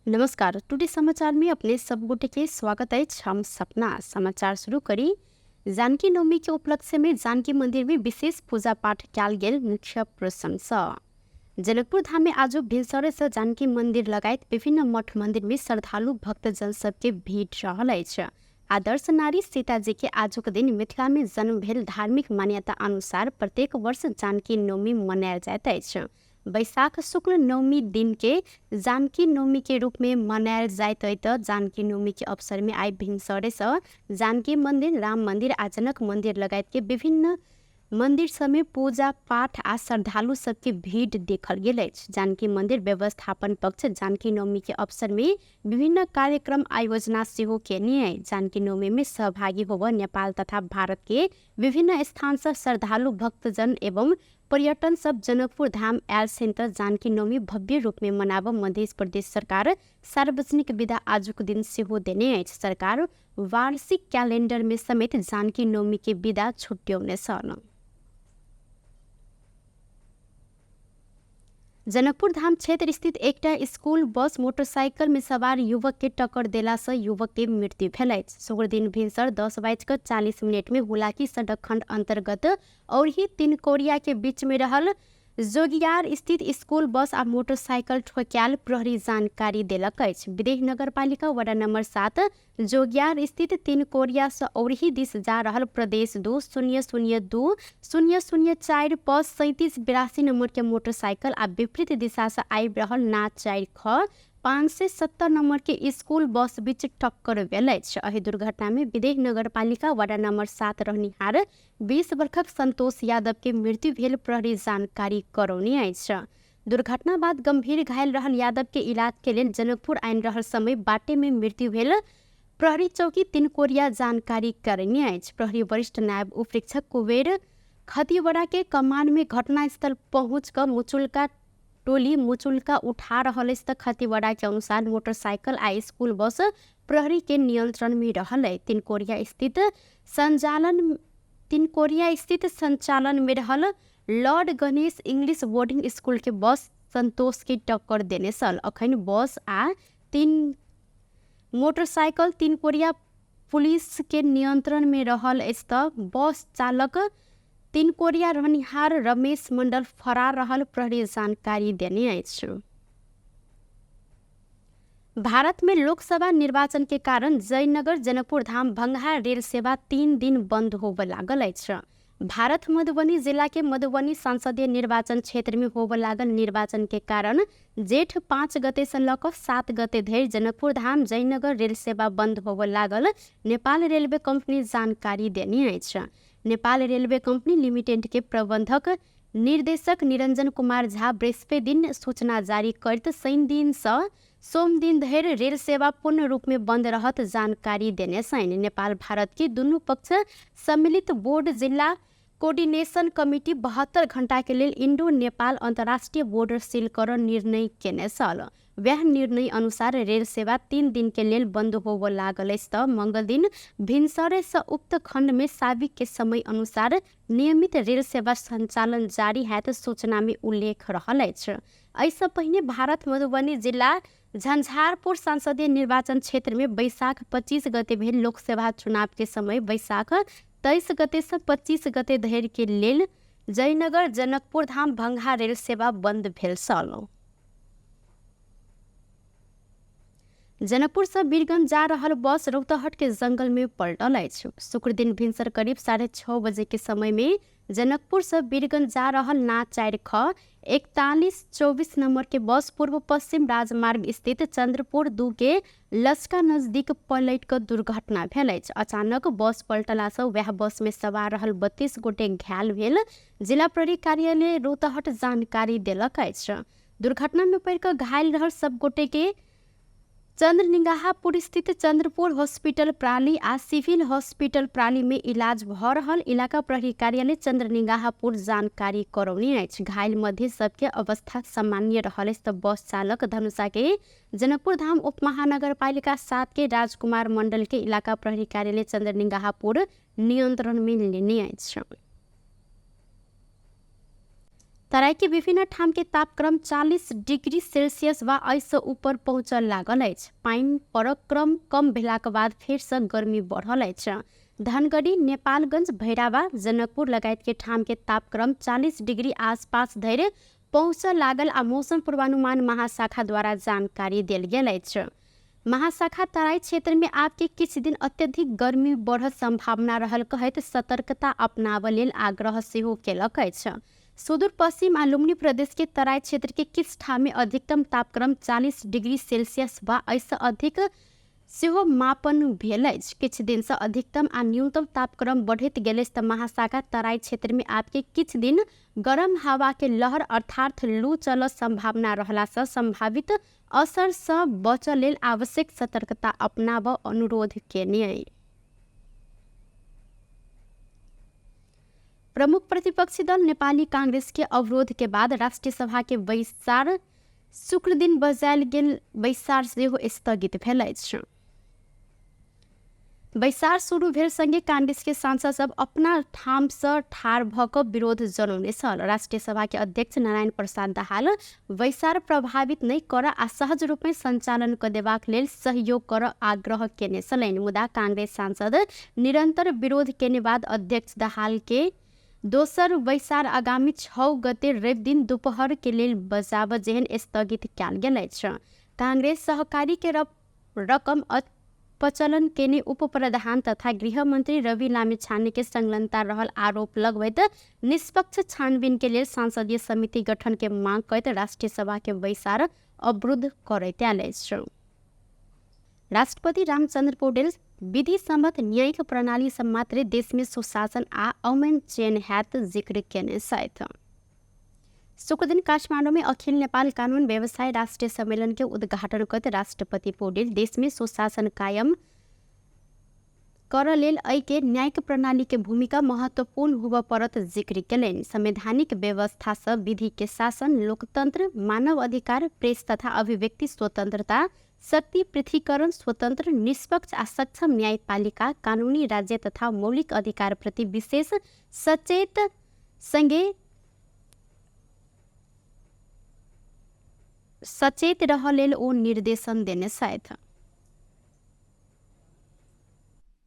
नमस्कार, टुडे समाचार में अपने सब गोटे के स्वागत अछि। हम सपना समाचार शुरू करी। जानकी नवमी के उपलक्ष्य में जानकी मंदिर में विशेष पूजा पाठ कयल गेल मुख्य प्रसंग। जनकपुर धाम में आजो भिनसरे से जानकी मंदिर लगायत विभिन्न मठ मंदिर में श्रद्धालु भक्तजन सबके भीड़ रहल अछि। आदर्श नारी सीताजी के आजुक दिन मिथिला में जन्म भेल धार्मिक मान्यता अनुसार प्रत्येक वर्ष जानकी नवमी मनायल जाइत अछि। वैशाख शुक्ल नवमी दिन के जानकी नवमी के रूप में मनायल जाइत अछि त जानकी नवमी के अवसर में आइ भिनसरे से जानकी मंदिर, राम मंदिर आ जनक मंदिर लगायत के विभिन्न मंदिर सब में पूजा पाठ आ श्रद्धालु सबके भीड़ देखल गेल अछि। जानकी मंदिर व्यवस्थापन पक्ष जानकी नवमी के अवसर में विभिन्न कार्यक्रम आयोजना सेहो केने अछि। जानकी नवमी में सहभागी होब नेपाल तथा भारत के विभिन्न स्थान से श्रद्धालु भक्तजन एवं पर्यटन सब जनकपुर धाम आयल छनि त जानकी नवमी भव्य रूप में मनाब मध्य प्रदेश सरकार सार्वजनिक विदा आजुक दिन सेहो देने अछि। सरकार वार्षिक कैलेंडर में समेत जानकी नवमी के विदा छुट्यौने छल। जनकपुर धाम क्षेत्र स्थित एकटा स्कूल बस मोटरसाइकिल में सवार युवक के टक्कर देला से युवक के मृत्यु भेल अछि। शुक्र दिन भिनसर 10:40 में हुलाकी सड़क खंड अंतर्गत औरही तिनकोरिया के बीच में रहल जोगियार स्थित स्कूल बस आ मोटरसाइकिल ठोक्याल प्रहरी जानकारी देलक अछि। विदेह नगरपालिका वडा नंबर 7 जोगियार स्थित तिनकोरिया से औरही दिस जा रहल प्रदेश 2 0 0 2 0 0 4 प 37 82 नंबर के मोटरसाइकिल आ विपरीत दिशा से आबि रहल ना 4 ख 570 नंबर के स्कूल बस बीच टक्कर भेल अछि। एहि दुर्घटना में विदेह नगरपालिका वडा नंबर 7 रहनिहार 20 वर्षक संतोष यादव के मृत्यु भेल प्रहरी जानकारी करौने अछि। दुर्घटना बाद गंभीर घायल रहल यादव के इलाज के लेल जनकपुर आनि रहल समय बाटे में मृत्यु भेल प्रहरी चौकी तिनकोरिया जानकारी करने अछि। प्रहरी वरिष्ठ नायब उपरीक्षक कुबेर खतिवड़ा के कमान में घटनास्थल पहुँच कर मुचुल्का टोली मुचुल्का उठा रहल अछि त खतिवड़ा के अनुसार मोटरसाइकिल आ स्कूल बस प्रहरी के नियंत्रण में रहल है। तिनकोरिया स्थित संचालन में रहल Lord Ganesh English boarding school के बस संतोष के टक्कर देने छल। अखन बस आ 3 मोटरसाइकिल तिनकोरिया पुलिस के नियंत्रण में रहल अछि त बस चालक तिनकोरिया रहनिहार रमेश मंडल फरार रहल प्रहरी जानकारी देने अछि। भारत में लोकसभा निर्वाचन के कारण जयनगर जनकपुर धाम भंगहा रेल सेवा 3 दिन बंद होबय लागल अछि। भारत मधुबनी जिला के मधुबनी संसदीय निर्वाचन क्षेत्र में होबय लागल निर्वाचन के कारण जेठ 5 गते से लऽ कऽ 7 गते धरि जनकपुर धाम जयनगर रेल सेवा बंद होबय लागल नेपाल रेलवे कंपनी जानकारी देने अछि। नेपाल रेलवे कंपनी लिमिटेड के प्रबंधक निर्देशक निरंजन कुमार झा बृहस्पति दिन सूचना जारी करैत शनि दिन से सोम दिन धरि रेल सेवा पूर्ण रूप में बंद रहत जानकारी देने छनि। नेपाल भारत के दुनू पक्ष सम्मिलित बोर्ड जिला कोऑर्डिनेशन कमिटी 72 घंटा के लेल इंडो नेपाल अंतर्राष्ट्रीय बॉर्डर सील कर निर्णय केने छल। वएह निर्णय अनुसार रेल सेवा 3 दिन के लेल बंद होबय लागल अछि त मंगल दिन भिनसरे से उक्त खंड में साबिक के समय अनुसार नियमित रेल सेवा संचालन जारी हैत सूचना में उल्लेख रहल अछि। एहिसँ पहिने भारत मधुबनी जिला झंझारपुर संसदीय निर्वाचन क्षेत्र में वैशाख 25 गते भेल लोकसभा चुनाव के समय वैशाख 23 गते से 25 गते धरि के लेल जयनगर जनकपुर धाम भंगहा रेल सेवा बंद भेल छल। जनकपुर से वीरगंज जा रहल बस रौतहट के जंगल में पलटल अछि। शुक्र दिन भिनसर करीब 6:30 बजे के समय में जनकपुर से वीरगंज जा रहल ना 4 ख 41 24 नंबर के बस पूर्व पश्चिम राजमार्ग स्थित चंद्रपुर 2 के लचका नजदीक पलट कर दुर्घटना भेल अछि। अचानक बस पलटला से वह बस में सवार रहल 32 गोटे घायल भेल जिला प्रहरी कार्यालय रौतहट जानकारी देलक अछि। दुर्घटना में पड़ि कऽ घायल रहल सब गोटे के चंद्रनिगाहापुर स्थित चंद्रपुर हॉस्पिटल प्राली आ सिविल हॉस्पिटल प्राली में इलाज भऽ रहल इलाका प्रहरी कार्यालय चंद्रनिगाहापुर जानकारी करौने अछि। घायल मध्ये सबके अवस्था सामान्य रहल अछि त बस चालक धनुषा के जनकपुर धाम उप महानगरपालिका 7 के राजकुमार मंडल के इलाका प्रहरी कार्यालय चंद्रनिगाहापुर नियंत्रण में लेने अछि। तराईके विभिन्न ठामके तापक्रम 40 डिग्री सेल्सियस वा एहिसँ ऊपर पहुँचल लागल अछि। पानि परक क्रम कम भेलाक बाद फेरसँ गर्मी बढ़ल अछि। धनगढी, नेपालगंज, भैरावा, जनकपुर लगायतके ठामके तापक्रम 40 डिग्री आसपास धरि पहुँचऽ लागल आ मौसम पूर्वानुमान महाशाखा द्वारा जानकारी देल गेल अछि। महाशाखा तराई क्षेत्रमे आबके किछु दिन अत्यधिक गर्मी बढ़त सम्भावना रहल कहैत सतर्कता अपनाबऽ लेल आग्रह सेहो केलक अछि। सुदूर पश्चिम आ लुम्बिनी प्रदेशके तराई क्षेत्रके किछु ठाममे अधिकतम तापक्रम 40 डिग्री सेल्सियस वा एहिसँ अधिक सेहो मापन भेल अछि। किछु दिनसँ अधिकतम आ न्यूनतम तापक्रम बढ़ैत गेल अछि तऽ महाशाखा तराई क्षेत्रमे आबके किछु दिन गरम हवाके लहर अर्थात लू चलऽ सम्भावना रहलासँ सम्भावित असरसँ बचऽ लेल आवश्यक सतर्कता अपनाबऽ अनुरोध केने अइ। प्रमुख प्रतिपक्षी दल नेपाली कांग्रेस के अवरोध के बाद राष्ट्रिय सभा के बैसार शुक्र दिन बजायल गेल बैसार सेहो स्थगित भेल अछि। बैसार शुरू भेल संगे कांग्रेस के सांसद सब अपना ठाम से ठाढ़ भऽ कऽ विरोध जनौने छल। राष्ट्रिय सभा के अध्यक्ष नारायण प्रसाद दाहाल बैसार प्रभावित नहि करऽ आ सहज रूपमे सञ्चालन कऽ देबाक लेल सहयोग करऽ आग्रह केने छलनि। मुदा कांग्रेस सांसद निरन्तर विरोध केने बाद अध्यक्ष दाहाल के दोसर बैसार आगामी 6 गते रवि दिन दुपहर के लेल बजाबऽ जेहन स्थगित कयल गेल अछि। कांग्रेस सहकारी के रकम अपचलन केने उप प्रधान तथा गृहमन्त्री रवि लामिछाने के संलग्नता रहल आरोप लगबैत निष्पक्ष छानबीन के लेल संसदीय समिति गठन के मांग करैत राष्ट्रिय सभा के बैसार अवरुद्ध करैत आयल अछि। राष्ट्रपति रामचन्द्र पौडेल विधि सम्मत न्यायिक प्रणाली सँ मात्रे देशमे सुशासन आ अमन चैन हैत जिक्र केने छथि। शुक्रदिन काठमाडौँमे अखिल नेपाल कानून व्यवसाय राष्ट्रिय सम्मेलन के उद्घाटन करैत राष्ट्रपति पौडेल देशमे सुशासन कायम करऽ लेल एहिके न्यायिक प्रणाली के भूमिका महत्वपूर्ण होबऽ पड़त जिक्र केलनि। संवैधानिक व्यवस्थासँ विधि के शासन, लोकतंत्र, मानव अधिकार, प्रेस तथा अभिव्यक्ति स्वतंत्रता, शक्ति पृथकीकरण, स्वतंत्र, निष्पक्ष आ सक्षम न्यायपालिका, कानूनी राज्य तथा मौलिक अधिकार प्रति विशेष सचेत संगे सचेत रहऽ लेल ओ निर्देशन देने छथि।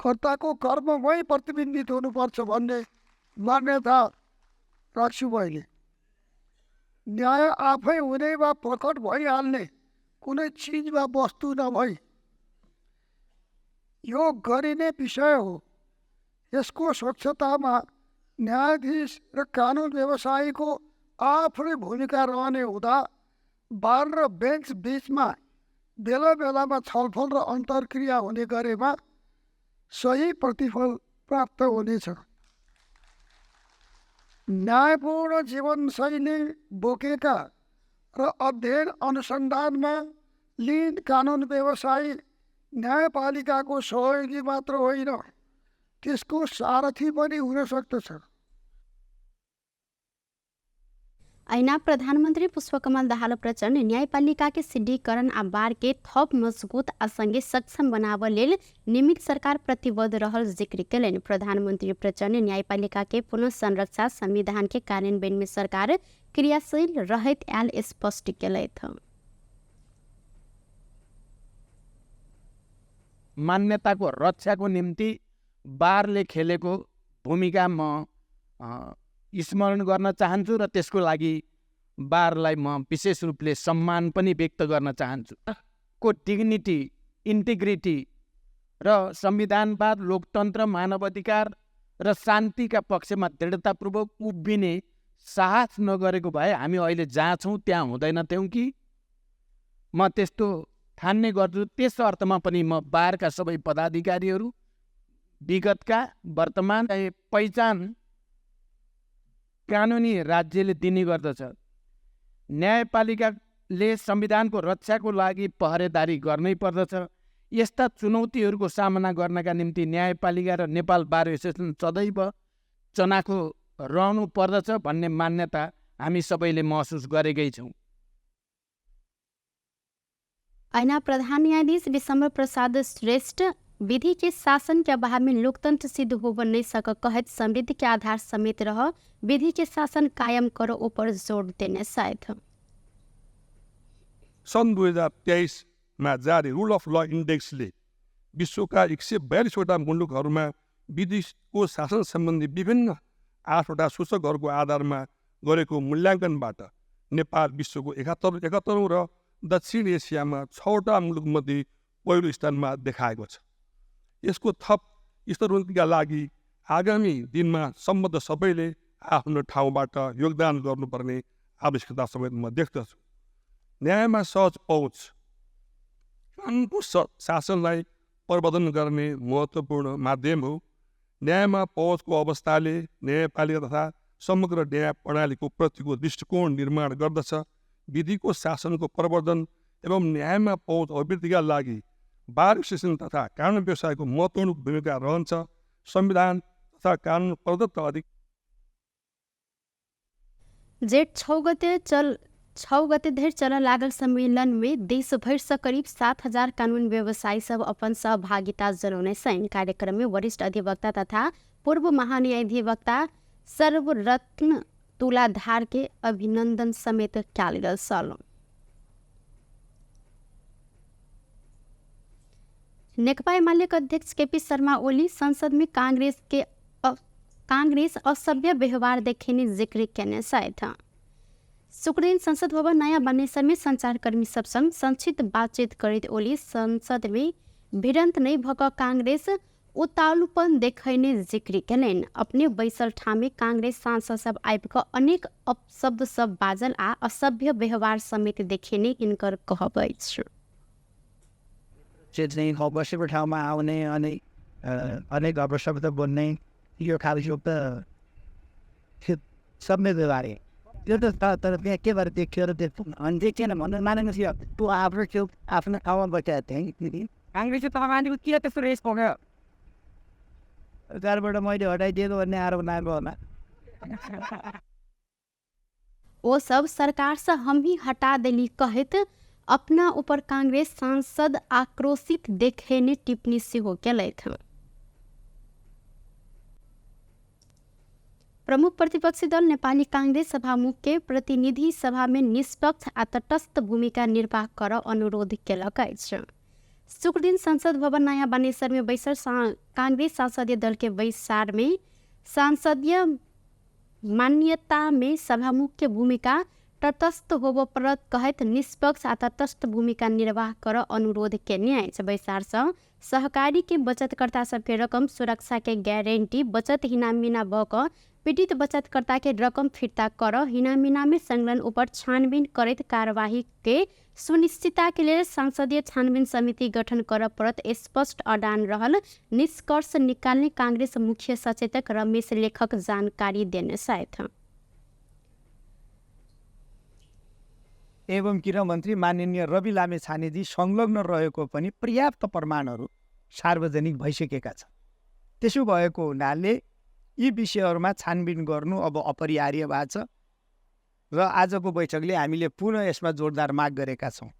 कर्ताको कर्ममै प्रतिबिम्बित हुनुपर्छ भन्ने मान्यता राख्छु मैले। न्याय आफै हुने वा प्रकट भइहाल्ने कुनै चिज वा वस्तु नभई यो गरिने विषय हो। यसको स्वच्छतामा न्यायाधीश र कानुन व्यवसायीको आफ्नै भूमिका रहने हुँदा बार र बेन्च बिचमा बेला बेलामा छलफल र अन्तर्क्रिया हुने गरेमा सही प्रतिफल प्राप्त हुनेछ। न्यायपूर्ण जीवनशैली बोकेका र अध्ययन अनुसन्धानमा लीन कानुन व्यवसायी न्यायपालिकाको सहयोगी मात्र होइन, त्यसको सारथी पनि हुन सक्दछ। ऐना प्रधानमन्त्री पुष्पकमल दाहाल प्रचण्ड न्यायपालिका के सुदृढीकरण आ बार के थप मजबूत आ संगे सक्षम बनाबऽ लेल निमित सरकार प्रतिबद्ध रहल जिक्र केलनि। प्रधानमन्त्री प्रचण्ड न्यायपालिका के पुनः संरक्षा संविधान के कार्यान्वयन में सरकार क्रियाशील रहैत आयल स्पष्ट केलथि। मान्यताको रक्षाको निम्ति बारले खेलेको भूमिका म स्मरण गर्न चाहन्छु र त्यसको लागि बारलाई म विशेष रूपले सम्मान पनि व्यक्त गर्न चाहन्छु। को डिग्निटी, इन्टिग्रिटी र संविधानवाद, लोकतन्त्र, मानवाधिकार र शान्तिका पक्षमा दृढतापूर्वक उभिने साहस नगरेको भए हामी अहिले जहाँ छौँ त्यहाँ हुँदैनथ्यौँ कि म त्यस्तो ठान्ने गर्छु। त्यस अर्थमा पनि म बारका सबै पदाधिकारीहरू विगतका, वर्तमान पहिचान कानुनी राज्यले दिने गर्दछ। न्यायपालिकाले संविधानको रक्षाको लागि पहरेदारी गर्नै पर्दछ। यस्ता चुनौतीहरूको सामना गर्नका निम्ति न्यायपालिका र नेपाल बार एसोसिएसन सदैव चनाखो रहनु पर्दछ भन्ने मान्यता हामी सबैले महसुस गरेकै छौँ। ऐना प्रधान न्यायाधीश विशम्बर प्रसाद श्रेष्ठ विधि के शासन के अभाव में लोकतंत्र सिद्ध होब नहीं सक कहत समृद्धि के आधार समेत रह विधि के शासन कायम करो ऊपर जोड़ देने शायद। सन् 2023 मा जारी रुल अफ ल इन्डेक्सले विश्वका 142वटा मुलुकहरूमा विधिको शासन सम्बन्धी विभिन्न 8वटा सूचकहरूको आधारमा गरेको मूल्याङ्कनबाट नेपाल विश्वको 71औं र दक्षिण एसियामा 6वटा मुलुकमध्ये पहिलो स्थानमा देखाएको छ। यसको थप स्तरोन्नतिका लागि आगामी दिनमा सम्बद्ध सबैले आफ्नो ठाउँबाट योगदान गर्नुपर्ने आवश्यकता समेत म देख्दछु। न्यायमा सहज पहुँच कानुनको शासनलाई प्रवर्धन गर्ने महत्त्वपूर्ण माध्यम हो। न्यायमा पहुँचको अवस्थाले न्यायपालिका तथा समग्र न्याय प्रणालीको प्रतिको दृष्टिकोण निर्माण गर्दछ। विधिको शासनको प्रवर्धन एवं न्यायमा पहुँच अभिवृद्धिका लागि बार एसोसिएसन तथा कानुन व्यवसायको महत्त्वपूर्ण भूमिका रहन्छ। संविधान तथा कानुन प्रदत्त अधिक जेठ 6 गते धरि चल लागल सम्मेलन में देशभर से करीब 7000 कानून व्यवसायी सब अपन सहभागिता जनौने छन्। कार्यक्रम में वरिष्ठ अधिवक्ता तथा पूर्व महान्यायाधिवक्ता सर्वरत्न तुलाधार के अभिनंदन समेत कयल गेल छल। नेकपा एमाले के अध्यक्ष केपी शर्मा ओली संसद में कांग्रेस असभ्य व्यवहार देखेने जिक्र केने छथि। शुक्रदिन संसद भवन नयाँ बानेश्वर में संचारकर्मी सब संग संक्षिप्त बातचीत करैत ओली संसद में भिड़ंत नहीं भऽ कऽ कांग्रेस उतावलूपन देखैने जिक्र केलनि। अपने बैसल ठामे कांग्रेस सांसद सब आबि कऽ अनेक अपशब्द सब बाजल आ असभ्य व्यवहार समेत देखेने हिनकर कहब अछि। चाहिँ बसेको ठाउँमा आउने अनि अनेक अपशब्द बोल्ने यो खालको त सभ्य व्यवहार त्यो त, तर त्यहाँ के भएर देखियो र त्यो अनि देखिएन भन्नु मानेन थियो। त्यो आफ्नो थियो, आफ्नो ठाउँमा बसेको थिएँ। काङ्ग्रेसले तपाईँको किन त्यस्तो रेस पक्यो? सरकारबाट मैले हटाइदिएको भन्ने आरोप लागेको होला। ओ सब सरकार से हम ही हटा देली कहैत अपना ऊपर कांग्रेस सांसद आक्रोशित देखेने टिप्पणी सेहो केलथि। प्रमुख प्रतिपक्षी दल नेपाली कांग्रेस सभामुख के प्रतिनिधि सभा में निष्पक्ष आ तटस्थ भूमिका निर्वाह कर अनुरोध केलक अछि। शुक्रदिन संसद भवन नयाँ बानेश्वर में बैसल कांग्रेस संसदीय दल के बैसार में सांसदीय मान्यता में सभामुख के भूमिका तटस्थ होबऽ पड़त कहैत निष्पक्ष आ तटस्थ भूमिका निर्वाह कर अनुरोध केने अछि। बैसार सँ सहकारी के बचतकर्ता सबके रकम सुरक्षा के गारंटी, बचत हिनामिना भऽ कऽ पीड़ित बचतकर्ता के रकम फिर्ता कर, हिनामिना में संलग्न ऊपर छानबीन करैत कार्यवाही के सुनिश्चितता के लेल संसदीय छानबीन समिति गठन कर पड़त स्पष्ट अडान रहल निष्कर्ष निकाल्ने कांग्रेस मुख्य सचेतक रमेश लेखक जानकारी देने छथि। एवं गृहमन्त्री माननीय रवि लामिछानेजी संलग्न रहेको पनि पर्याप्त प्रमाणहरू सार्वजनिक भइसकेका छन्। त्यसो भएको हुनाले यी विषयहरूमा छानबिन गर्नु अब अपरिहार्य भएको छ र आजको बैठकले हामीले पुनः यसमा जोरदार माग गरेका छौँ।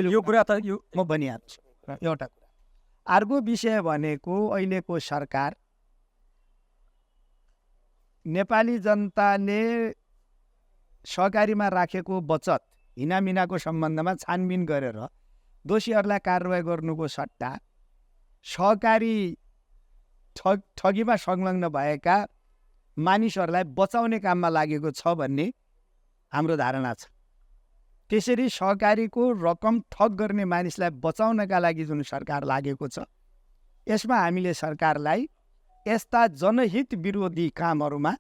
यो कुरा त यो म भनिहाल्छु एउटा कुरा। अर्को विषय भनेको अहिलेको सरकार नेपाली जनताले सहकारीमा राखेको बचत हिनामिनाको सम्बन्धमा छानबिन गरेर दोषीहरूलाई कारवाही गर्नुको सट्टा सहकारी ठगीमा संलग्न भएका मानिसहरूलाई बचाउने काममा लागेको छ भन्ने हाम्रो धारणा छ। त्यसरी सहकारीको रकम ठग गर्ने मानिसलाई बचाउनका लागि जुन सरकार लागेको छ, यसमा हामीले सरकारलाई यस्ता जनहित विरोधी कामहरूमा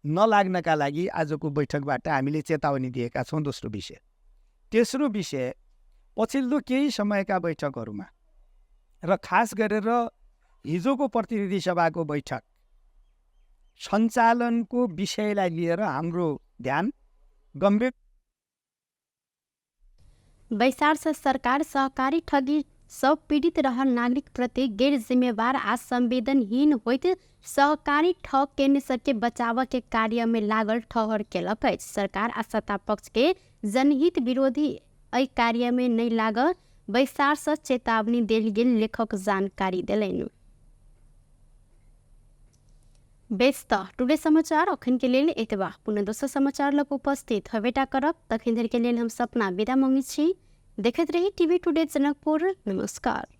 नलाग्नका लागि आजको बैठकबाट हामीले चेतावनी दिएका छौँ। दोस्रो विषय। तेस्रो विषय, पछिल्लो केही समयका बैठकहरूमा र खास गरेर हिजोको प्रतिनिधि सभाको बैठक सञ्चालनको विषयलाई लिएर हाम्रो ध्यान गम्भीर बैसार से सरकार सहकारी ठगी सब पीड़ित रहल नागरिक प्रति गैर जिम्मेवार आ संवेदनहीन होइत सहकारी ठग केने सबके बचाव के कार्य में लागल ठहर केलक अछि। सरकार आ सत्ता पक्ष के जनहित विरोधी एहि कार्य में नहीं लाग बैसारसँ चेतावनी देल गेल लेखक जानकारी देलनि। बेस त टुडे समाचार अखन के लेल एतबा। पुनः दोसर समाचार लग उपस्थित हवेटा करब, तखन धरि के लेल हम सपना विदा मांगै छी। देखैत रही टीवी टुडे जनकपुर। नमस्कार।